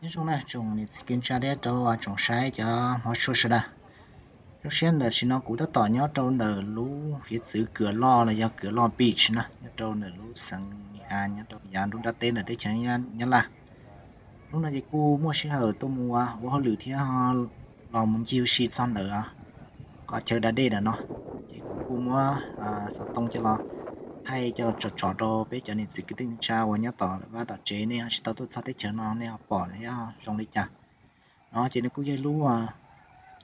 Nyob zoo na tsoom niam txiv kwv tij thiab rau tsoom saib cov hmov tshua sawv daws. Zoo siab ntawm sim no kuv tab tom nyob rau ntawm lub hiav txwv Kwm Loj los yog Kwm Loj beach na, nyob rau ntawm lub xeev Mes As nyob rau yav nruab nrab teb ntawm teb chaws Nyab Laj. Hnub no ces kuj muaj sij hawm tuaj mus ua hauj lwm thiab los mus ncig ua si txog ntawm qhov chaw da dej ntawm no, ces kuv kuj muab xov tooj coj los thaij coj los tsom tsom rau peb cov niam txiv kwv tij neej tsa uas nyob tom lawm vaj tom tsev, nej ho tsis tau tuaj txog teb chaws no nej ho pom thiab zoo li cas. No ces nws kuj yog ib lub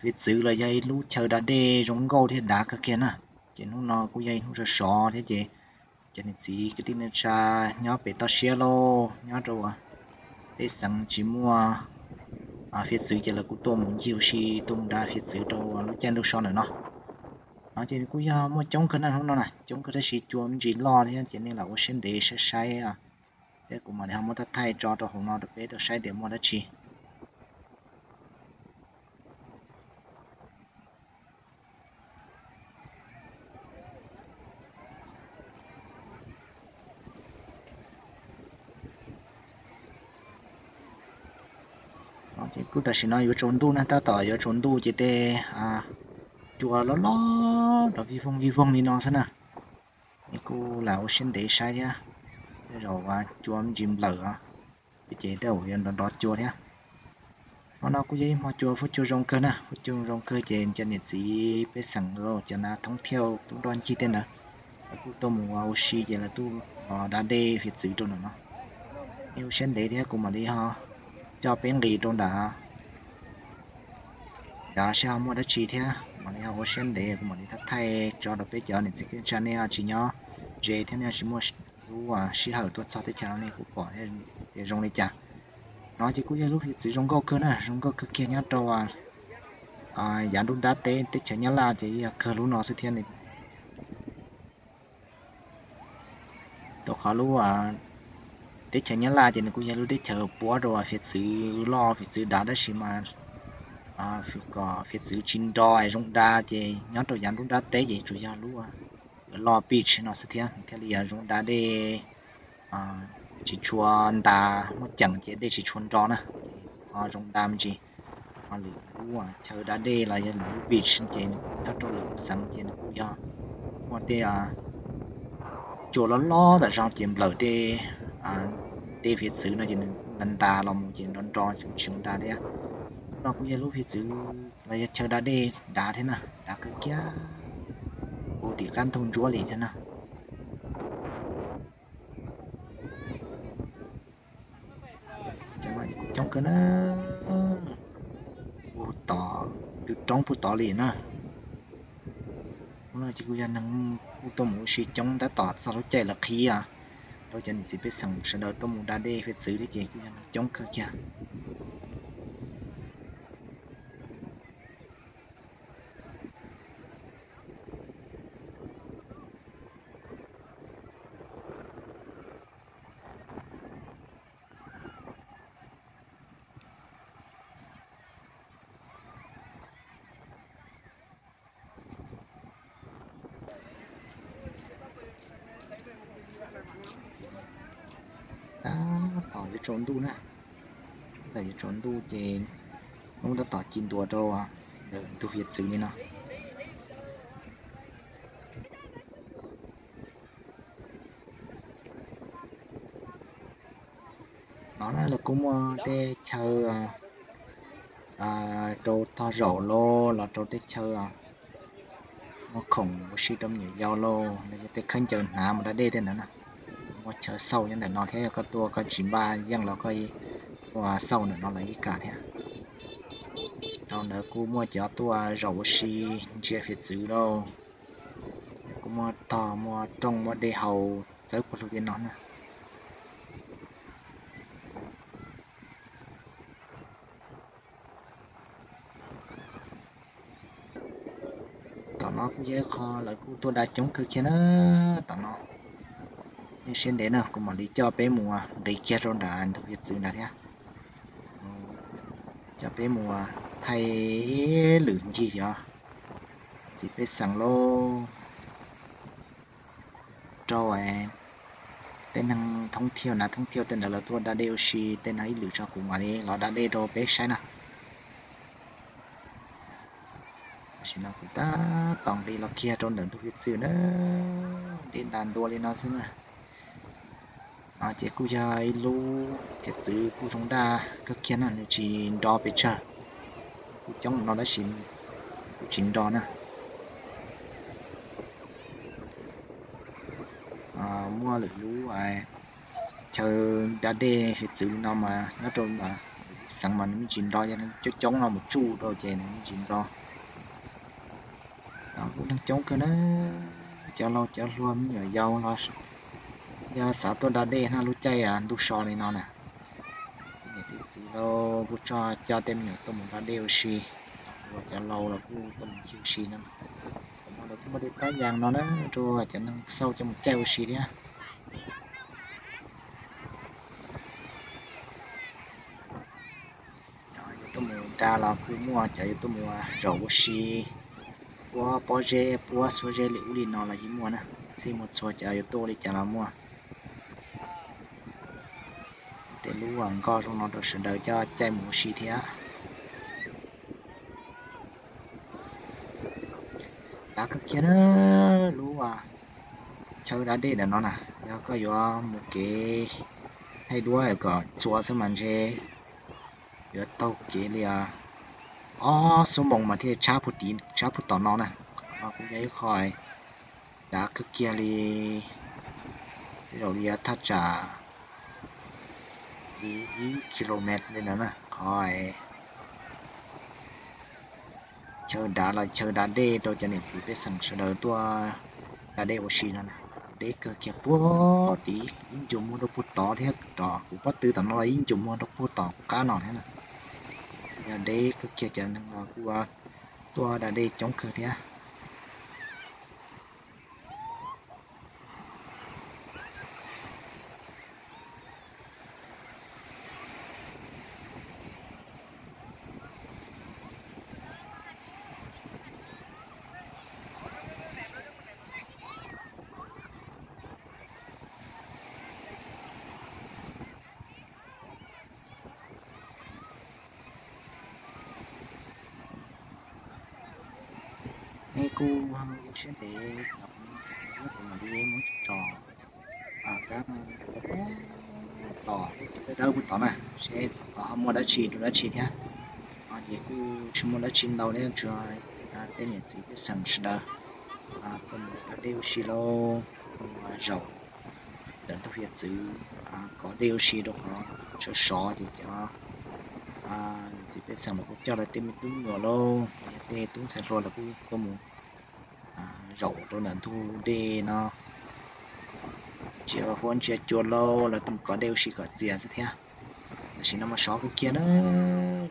hiav txwv los yog ib lub chaw da dej zoo nkauj thiab dav kawg kiag na. Ces hnub no kuj yog ib hnub sov sov thiab ces cov niam txiv kwv tij neej tsa nyob pem toj siab lauj, nyob rau tej xeev tsis muaj hiav txwv ces lawv kuj tuaj mus ncig ua si, tuaj mus da hiav txwv rau lub caij ntuj so ntawm no. No ces nws kuj yog muaj coob kawg na hnub no na, coob kawg tab sis cua me ntsis loj thiab ces nej lam ua siab ntev saib saib thiab kuv mam li ho muab thaij thaij tso rau hauv no rau peb tau saib tias muaj dab tsi. Ces kuj tam sim no yuav tsaus ntuj na, tab tom yuav tsaus ntuj ces tej cua loj loj rov vij voog vij voog li no xwb na. Es kuj lam ua siab ntev saib thiab, tej zaum cua me ntsis nplawm os, ces tej zaum yuav nrov nrov cua thiab. Hmo no kuj yog ib hmo cua fuab cua zoo kawg na, fuab cua zoo kawg ces cov niam txiv pej xeem los cov nav thoob thiauj tub nroj ncig tej ntawd, lawv kuj tuaj mus ua ua si ces lawv tuaj los da dej hiav txwv rau ntawm no. Es ua siab ntev thiab kuv mam li ho coj peb nqis rau nram nrad seb ho muaj dab tsi thiab, mam li ho ua siab ntev kuv mam li thaij thaij tso rau peb cov niam txiv kwv tij neej tsa nej ho tsis nyob ze thiab nej ho tsis muaj lub sij hawm tuaj txog teb chaws no nej kuj pom tias zoo li cas. No ces kuj yog lub hiav txwv zoo nkauj kawg na, zoo nkauj kawg kiag nyob rau yav nruab nrab teb teb chaws Nyab Laj ces yog kawg lub no xwb thiab. Rau qhov lub teb chaws Nyab Laj ces nws kuj yog lub teb chaws puab rau hiav txwv loj hiav txwv dav tab sis mas kom hiav txwv tsis nro zoo da ces nyob rau yav nruab nrab teb ces tsuas yog lub Kwm Loj beach no xwb thiab thiaj li yog zoo da dej, tsis tshua ntas, muaj ceem ces dej tsis tshua nro na, ces ho zoo da me ntsis. Ho lwm lub chaw da dej los yog lwm lub beach ces nyob rau lwm lub xeev ces nws kuj yog muaj tej cua loj loj tam zog ces nplawm tej dej hiav txwv no ces nws kuj ntas ntas los mus ces nrov nrov tsis zoo da thiab. Lub no kuj yog lub hiav txwv los yog chaw da dej dav thiab na, dav kawg kiag, puv tim qab ntug ntsuab li thiab na. Cov no kuj coob kawg na, puv tom, tw roob puv tod li na. Hnub no ces kuj yog neeg kuj tuaj mus ua si coob tab tom txog lub caij lawv qhib rau cov niam txiv pej xeem sawv daws tuaj mus da dej hiav txwv thiab ces kuj yog neeg coob kawg kiag. Tab tom yuav tsaus ntuj na, tab tom yuav tsaus ntuj ces hnub tab tom ci ntua rau ntawm ntug hiav txwv li no. No na lawv kuj muaj tej chaw rau tog zaum los los rau tej chaw muag khoom ua si rau me nyuam yaus los los yog tej khaub ncaws hnav mus da dej tej ntawd na. Muaj chaw xauj nyob ntawm no thiab, yog koj tuaj koj tsis npaj yeej los koj tuaj xauj ntawm no los yeej kam thiab. Rau ntawd kuj muaj cov tuaj zaum ua si ntsia hiav txwv lauj. Muaj tog muaj rooj muaj dej haus txawv puag lug li no na. Tom no kuj yog ib qho lawv kuj tuaj da coob kawg kiag na. Tom no nej siab ntev na, kuv mam li coj peb mus nqis kiag rau nram ntug hiav txwv nrad thiab. Coj peb mus thaij lwm ncig cov txiv pej xeem lauj, rau tej neeg thoob thiaus na, thoob thiaus tej ntawd lawv tuaj da dej ua si, tej no ib lwm tso kuv mam li los da dej rau peb saib na. Tam sim no kuv tab tom nqis los kiag rau ntawm ntug hiav txwv na, dej ntas ntua li no xwb na. No ces kuj yog ib lub hiav txwv kuj zoo daj kawg kiag na, nws tsis nro pes tsawg. Kuj coob no tab sis kuj tsis nro na. Muaj lwm lub chaw da dej hiav txwv li no mas nyob rau xeev mas nws me ntsis nro, yog coob coob no mus tsuj rau ces nws me ntsis nro. Kuj neeg coob kawg na, cov laus cov hluas me nyuam yaus los yog xav tuaj da dej na lub caij ntuj so li no na. Niam tij txiv los kuj tso coj tej me nyuam tuaj mus da dej ua si, cov laus los kuj tuaj mus ncig ua si no. Tam no lawv kuj muaj tej pab yas no na rau cov neeg xauj coj mus caij ua si thiab. Cov yuav tuaj mus da los kuj muaj, cov yuav tuaj mus zaum ua si, puab pob zeb puab xuab zeb li ub li no los yeej muaj na. Txhij muaj txhua cov yuav tuaj ua li cas los muaj. Tej lub nkoj zoo no rau sawv daws coj caij mus ua si thiab. Dav kawg kiag na, lub chaw da dej ntawm no na, yog koj yuav mus kev thaij duab kom txhua xwb mas ntshe yuav taug kev li ob xuab moos mas thiaj tshab puag tim, tshab puag tom no na. Qhov no kuj yog ib qho dav kawg kiag li, tej zaum li thaj tsam li ib kilomev li ntawd na. Qhov chaw dav los chaw da dej rau cov niam txiv pej xeem sawv daws tuaj da dej ua si no na. Deb kawg kiag puag tim ib ncus muag rau puag tod thiab, rau kuv pob tw tom no los ib ncus muag rau puag tom qab no thiab na. Yog deb kawg kiag cov neeg los kuj tuaj da dej coob kawg thiab. Nej kuj ua siab ntev, kuv mam li muab tso kab tom dawb dawb puag tod na, seb txog tod ho muaj dab tsi rau dab tsi thiab. Ces kuj tsis muaj dab tsi ntau thiab, tsuas tej niam txiv pej xeem sawv daws tuaj mus da dej ua si lauj, mus zaum ntawm ntug hiav txwv kov dej ua si rau qhov sov sov ces cov niam txiv pej xeem los kuj coj lawv tej me tub me nyuam lauj, yog tej tub ntxhais hluas los kuj tuaj mus zaum rau ntawm ntug dej no, ntsia huab ntsia cua lauj, lawv tuaj mus kov dej ua si kom txias xwb thiab. Tam sim no mas sov kawg kiag na,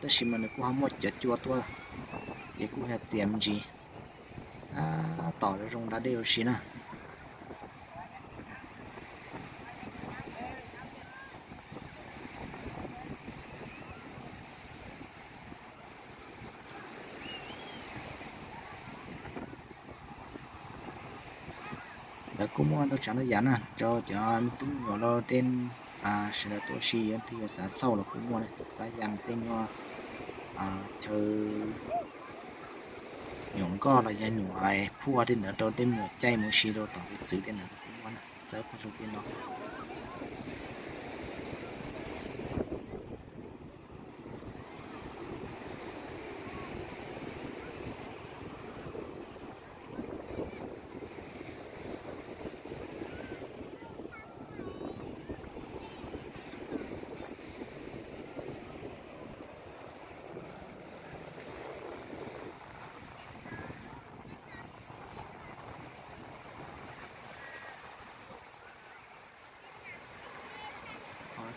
tab sis mas nws kuj ho muaj cov cua tuaj, ces kuj yog txias me ntsis, tab tom zoo da dej ua si na. Lawv kuj muaj ntau tsav ntau yam na rau cov tub me nyuam lauj, tej sawv daws tuaj ua si, yog leej twg xav xauj los kuj muaj na, pab yas tej nyuag chaw nyuam nkoj los yog nyuam phuaj tej ntawd rau tej me nyuam caij mus ua si rau tom hiav txwv tej ntawd los kuj muaj na, txawv puag lug tej no.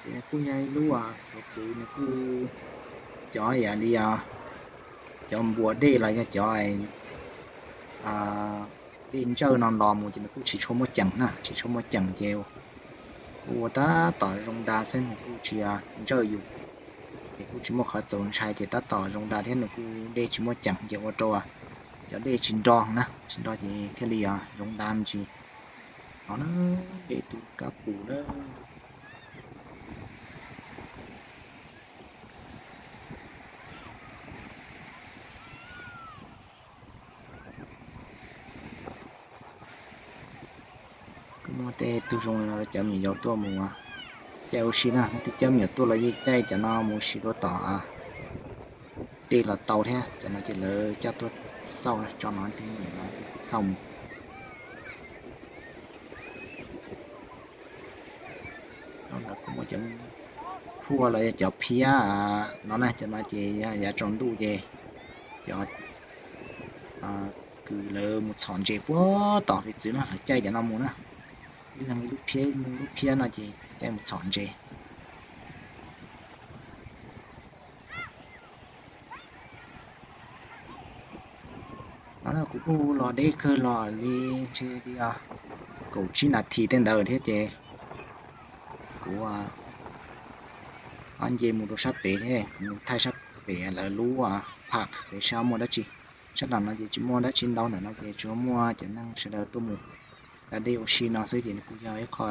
Ces nws kuj yog ib lub, txuv txwv nws kuj, cov yam li cov npuas dej los yog cov dej ntsawj no los mus ces nws kuj tsis tshua muaj ceem na, tsis tshua muaj ceem ces kuj ua tab tom zoo da xwb, nws kuj tsis ntsawj yus, ces kuj tsis muaj qhov txaus ntshai, ces tab tom zoo da thiab nws kuj dej tsis muaj ceem ces ua rau cov dej tsis nro na, tsis nro ces thiaj li zoo da me ntsis. No na, dej tus kab pus na. Kuj muaj tej tug zoo li no rau cov me nyuam yaus tuaj mus caij ua si na, leej twg coj me nyuam tuaj los yeej caij cov no mus ua si rau tom dej los tau thiab. Cov no ces lawv coj tuaj xauj na, tso no leej twg nyiam no leej twg kuj xauj mus. Lawv kuj muaj cov phua los yog cov phiab no na, cov no ces yog yav tsaus ntuj ces cov kws lawv mus txhom ntses puag tom hiav txwv no lawv caij cov no mus na. Ib leeg ib lub phiab, ib lub phiab no ces caij mus txhom ntses. No na kuv kuj los deb kawg los li ntshe li kaum tsib nas this tej ntawd thiab ces kuv ho nce mus rau sab pem thiab, kuv mus thaij sab pem lawv lub park pem sab muaj dab tsi. Sab nram no ces tsis muaj dab tsi ntau, ntawm no ces tsuas muaj cov neeg sawv daws tuaj mus da dej ua si no xwb ces nws kuj yog ib qho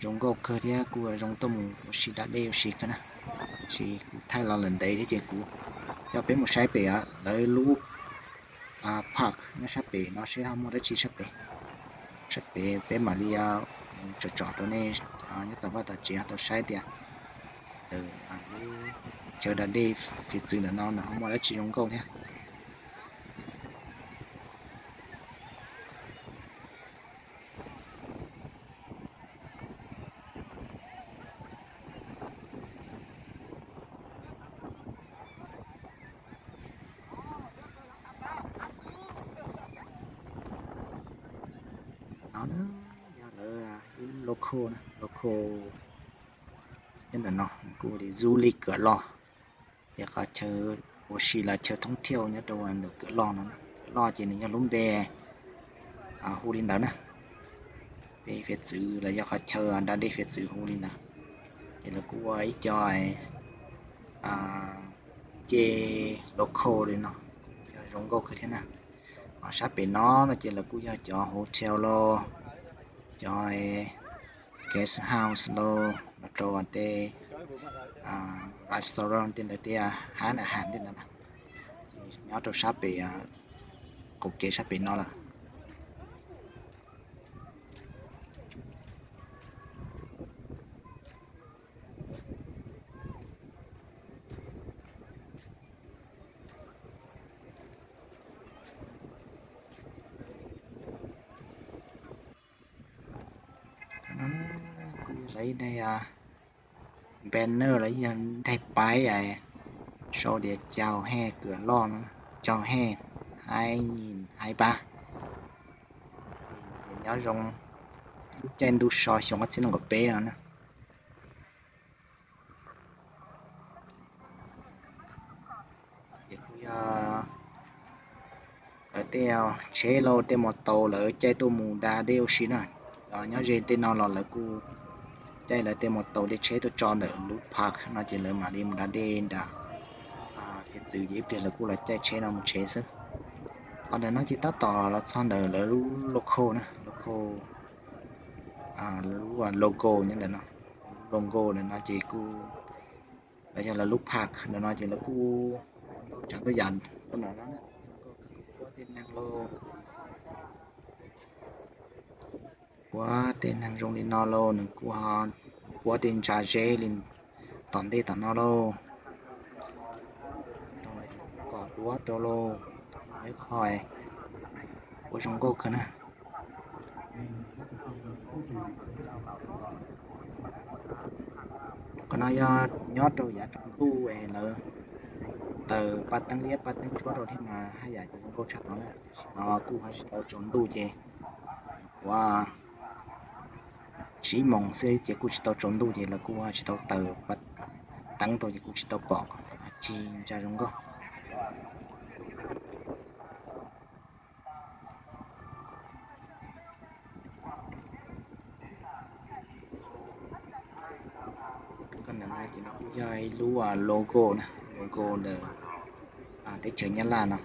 zoo nkauj kawg thiab kuj zoo tuaj mus ua si da dej ua si kawg na. Tab sis kuv thaij los lawm ntev thiab ces kuv coj peb mus saib pem lawv lub park nyob sab pem no seb ho muaj dab tsi sab pem. Sab pem peb mam li mus tsom tsom rau nej nyob tom vaj tom tsev ho tau saib tias ntawm lub chaw da dej hiav txwv ntawm no nws ho muaj dab tsi zoo nkauj thiab. No na, yog lawv ib local, local nyob ntawm no kuj li du lịch Cửa Lò, ces qhov chaw ua si los chaw thoob thiauj nyob rau ntawm Cửa Lò no. Cửa Lò ces nws yog lub npe hu li ntawd na. Peb hiav txwv los yog qhov chaw da dej hiav txwv hu li ntawd. Ces lawv kuj ua ib co ce local li no, yog zoo nkauj kawg thiab na. Ho sab pem no no ces lawv kuj yog cov hotel los, cov guest house los, los rau tej restaurant tej ntawd, tej hab na, hab tej ntawd na. Ces nyob rau sab pem, qaum kev sab pem no lawm. Kuj yog lawv ib daim banner los yog daim paib sau tias Chào hè Cửa Lò no, Chào hè hai nghìn hai mươi ba. Ces nyob zoo lub caij ntuj so xyoo ob txhiab nees nkaum peb no na. Ces kuj yog lawv tej tsheb lauj tej mos taus lawv caij tuaj mus da dej ua si na. Cov nyob ze tej no los lawv kuj caij lawv tej mos taus tej tsheb tuaj tso ntawm lub park no ces lawv mam li mus da dej nram hiav txwv ces ib pliag lawv kuj los caij tsheb no mus tsev xwb. Qhov ntawm no ces tab tom los txog ntawm lawv lub local na, local, lub logo nyob ntawm no, lub logo ntawm no ces kuj los yog lawv lub park ntawm no ces lawv kuj ua ntau tsav ntau yam rau ntawm no na. Zoo nkauj kawg, kuj puab tej neeg lauj, puab tej neeg zoo li no lauj, nws kuj ho puab tej ntsa zeb li tom ntej tom no lauj. Kom duav rau lauj, ib qho puab zoo nkauj kawg na. Qhov no yog nyob rau yav tsaus ntuj es lawv taws paj teeb liab paj teeb ntsuab rau thiab mas haj yam zoo nkauj tshaj no na. Tam sim no kuj ho tsis tau tsaus ntuj ces kuv tsib moos xwb ces kuj tsis tau tsaus ntuj ces lawv kuj tsis tau taws teeb rau ces kuj tsis tau pom cig ntsa zoo nkauj. Yog ib lub logo na, logo ntawm teb chaws Nyab Laj no.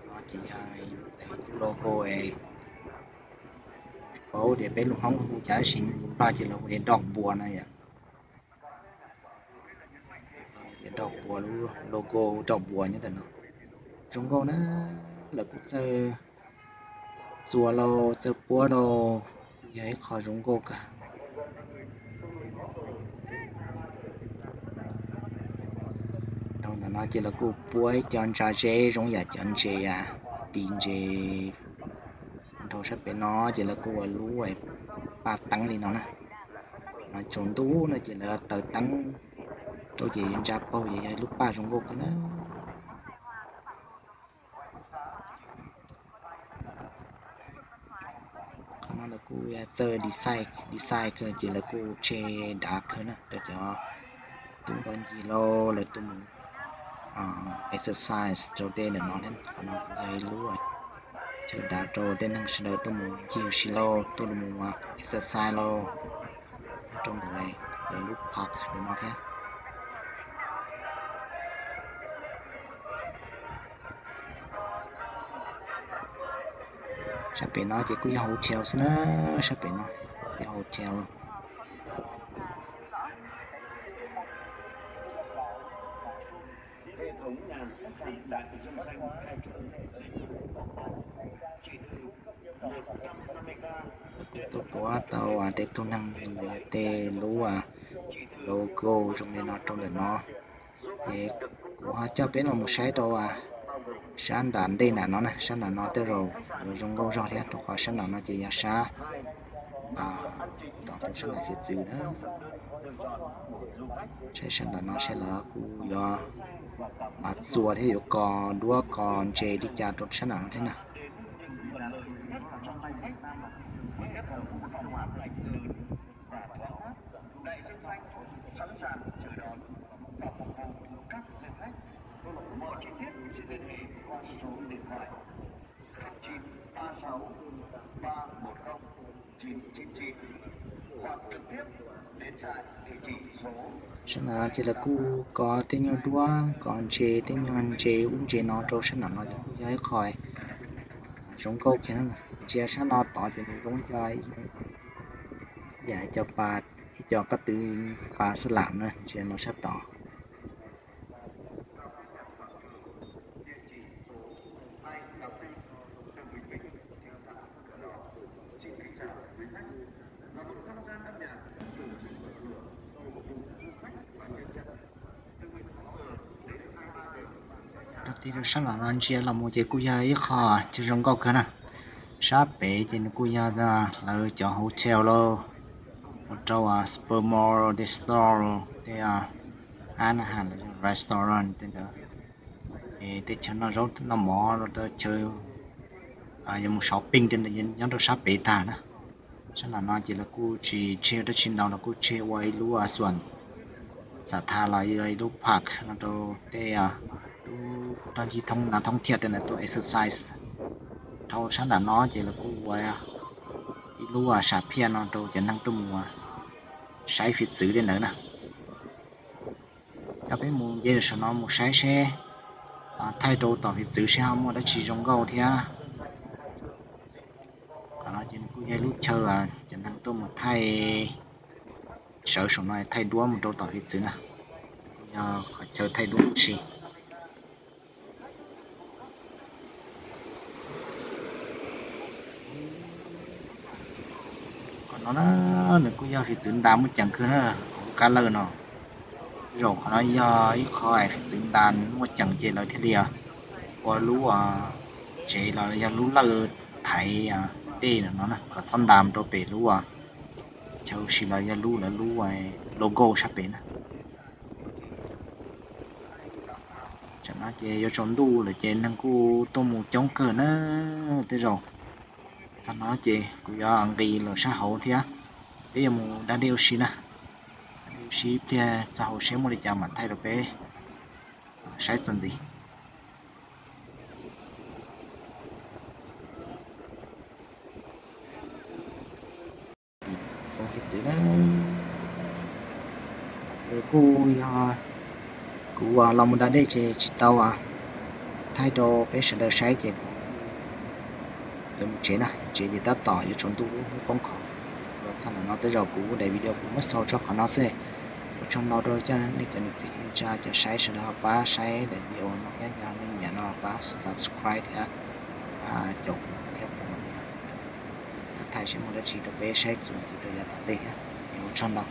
No ces yog lub logo, paub tias peb lub Hmoob hu cas tab sis lus Nplog ces lawv hu tias dog board no yom. Dog board, lub logo dog board nyob ntawm no. Zoo nkauj na, lawv kuj txawj txua lauj txawj puab rau, yog ib qho zoo nkauj kawg. Dhau ntawm no ces lawv kuj puab ib co ntsa zeb zoo yam cov ntses, tis ntses. Dhau sab pem no ces lawv kuj ua lub paj teeb li no na. No tsaus ntuj no ces lawv taws teeb rau ces ntsa paug ces yog ib lub paj zoo nkauj kawg na. Qhov no lawv kuj txawj design, design kawg ces lawv kuj tseg dav kawg na rau cov tub npog ncig lauj lawv tuaj mus exercise rau tej ntawm no thiab. Qhov no kuj yog ib lub chaw dav rau tej neeg sawv daws tuaj mus ncig ua si lauj tuaj mus exercise lauj rau ntawm lawv lub park ntawm no thiab. Sab pem no ces kuj yog hotel xwb na, sab pem no ces hotel. Kuv tuaj puab tau tej tug neeg, tej lub logo zoo li no rau ntawm no. Ces kuv ho coj peb los mus saib rau sab nram ntej nram no na, sab nram no tej zaum yuav zoo nkauj zog thiab rau qhov sab nram no ces yog sab, rau sab nram hiav txwv na. Saib sab nram no saib lawv kuj yuav txua thiab yuav kos duab kos ntses li cas rau sab nram no thiab na. Sab nram no ces lawv kuj kos tej nyuag duab kos ntses, tej nyuag ntses ub ntses no rau sab nram no ces kuj yog ib qho zoo nkauj kawg. Ntsia sab no tod ces nws zoo cov, yam cov pas, ib co koj tw pas xab lam na, ntsia no sab tod. Rau tim rau sab nram no ntsia los mus ces kuj yog ib qho chaw zoo nkauj kawg na. Sab pem ces nws kuj yog lawv cov hotel lauj, mus rau Supermall, Tesla, tej Anaheim los yog restaurant tej ntawd. Ces tej chaw noj zaub noj mov, chaw yuav mus shopping tej ntawd nyob rau sab pem tag na. Sab nram no ces lawv kuj tsis tseg dab tsi ntau, lawv kuj tseg ua ib lub xuam xam thas los yog ib lub park no rau tej tub rog ncig thoob nav thoob thiaj tej ntawd tuaj exercise. Dhau sab nram no ces lawv kuj ua ib lub sam phiaj no rau cov neeg tuaj mus saib hiav txwv tej ntawd na. Coj peb mus nce saum no mus saib seb, thaij rau tom hiav txwv seb ho muaj dab tsi zoo nkauj thiab. Qhov no ces nws kuj yog ib lub chaw cov neeg tuaj mus thaij, sawv saum no thaij duab mus rau tom hiav txwv na. Kuj yog qhov chaw thaij duab ua si. Qhov no na, nws kuj yog hiav txwv ntas muaj ceem kawg na, qab lawj no. Zaum qhov no yog ib qho hiav txwv ntas muaj ceem ces lawv thiaj li ua lub tsev los yog lub lawj thaiv dej no kom txhob ntas rau pem lub chaw ua si los yog lub lawv lub logo sab pem na. Tam no ces yuav tsaus ntuj lawm ces neeg kuj tuaj mus coob kawg na, tej zaum Txog no ces kuv yuav nqis los sab hauv thiab, peb yuav mus da dej ua si na. Da dej ua si ib pliag txog hauv seb muaj li cas mam thaij rau peb saib txuas ntxiv. Tim ua hiv txwv na, kuj yog kuv los mus da dej ces tsis tau thaij rau peb sawv daws saib ces kuv yuav mus tsev na, tsev ces tab tom yuav tsaus ntuj lub hnub poob qho. Los txog ntawm no tej zaum kuv daim video kuv muab xaus tso qhov no xwb. Ua tsaug ntau rau cov nej cov niam txiv kwv tij neej tsa cov saib, sawv daws ho pab saib daim video no thiab, yog nej nyiam no pab subscribe thiab, pab caum thiab, kuv mam li thaij seb muaj dab tsi rau peb saib txuas ntxiv rau yav tom ntej thiab. Es ua tsaug ntau.